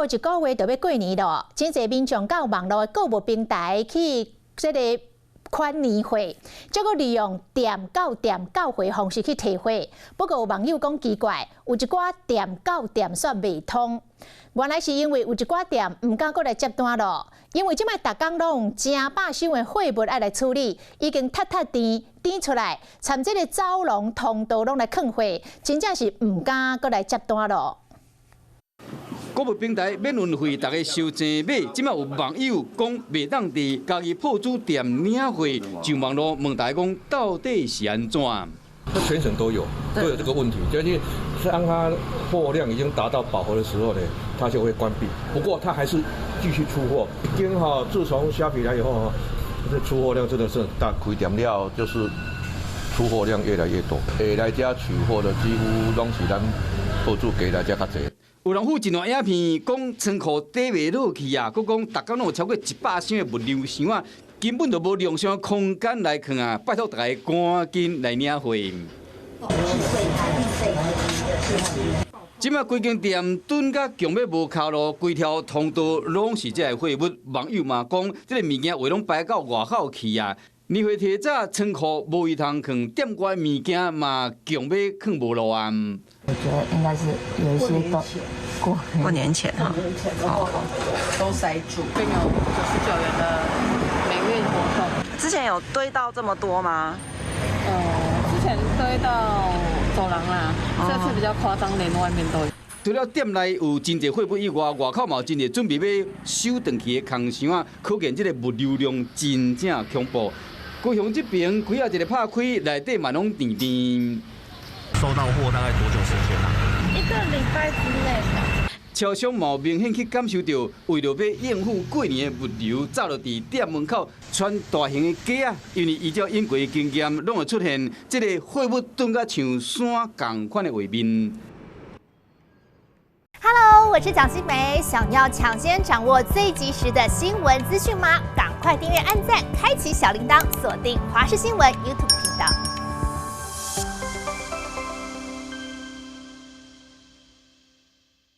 閣一個月就欲過年囉，真濟民眾到網路購物平台去這个款年貨，結果利用店到店到貨方式去提貨。不過有網友講奇怪，有一寡店到店煞袂通，原來是因為有一寡店毋敢閣來接單囉，因為這擺逐工攏有成百箱的貨物愛來處理，已經塞塞甜甜出來，蠶這个走廊通道攏來囥貨，真正是毋敢閣來接單囉。購物平台免運費，逐家收錢買。這擺有網友講袂當佇家己鋪主店領貨，上網路問大家講到底是按怎？這全省都有，都有這個問題，就是當它貨量已經達到飽和的時候呢，它就會關閉。不過它還是繼續出貨。已經哈，自從蝦皮來以後哈，這出貨量真的是大。開店了就是出貨量越來越多，會來遮取貨的幾乎攏是咱鋪主家來遮較濟。有人附一段影片，講倉庫底袂落去啊，閣講逐工攏有超過100箱的物流箱啊，根本就無量箱空間來囥啊！拜託大家趕緊來領貨。這擺規間店囤甲強欲無跤路，規條通道攏是這个貨物。網友嘛講，這个物件話攏擺到外口去啊！年貨提早倉庫無位通囥，店外物件嘛強欲囥無路啊！我覺得應該是有一些都過過年前哈，都塞住，並有99元的免運活動。之前有堆到這麼多嗎？之前堆到走廊啦，這次比較誇張，連外面都有。除了店內有真濟貨物以外，外口嘛有真濟準備欲收轉去的空箱啊，可見這个物流量真正恐怖。高雄這邊櫃仔一个拍開，內底嘛攏甜甜。收到貨大概多久時間啊？一個禮拜之內吧。超商嘛明顯去感受著，為著欲應付過年的物流，早就佇店門口穿大型的架仔，因為依照以過經驗，攏會出現這个貨物囤甲像山仝款的畫面。 Hello，我是蔣新梅，想要搶先掌握最及時的新聞資訊嗎？趕快訂閱、按讚、開啟小鈴鐺，鎖定華視新聞 YouTube 頻道。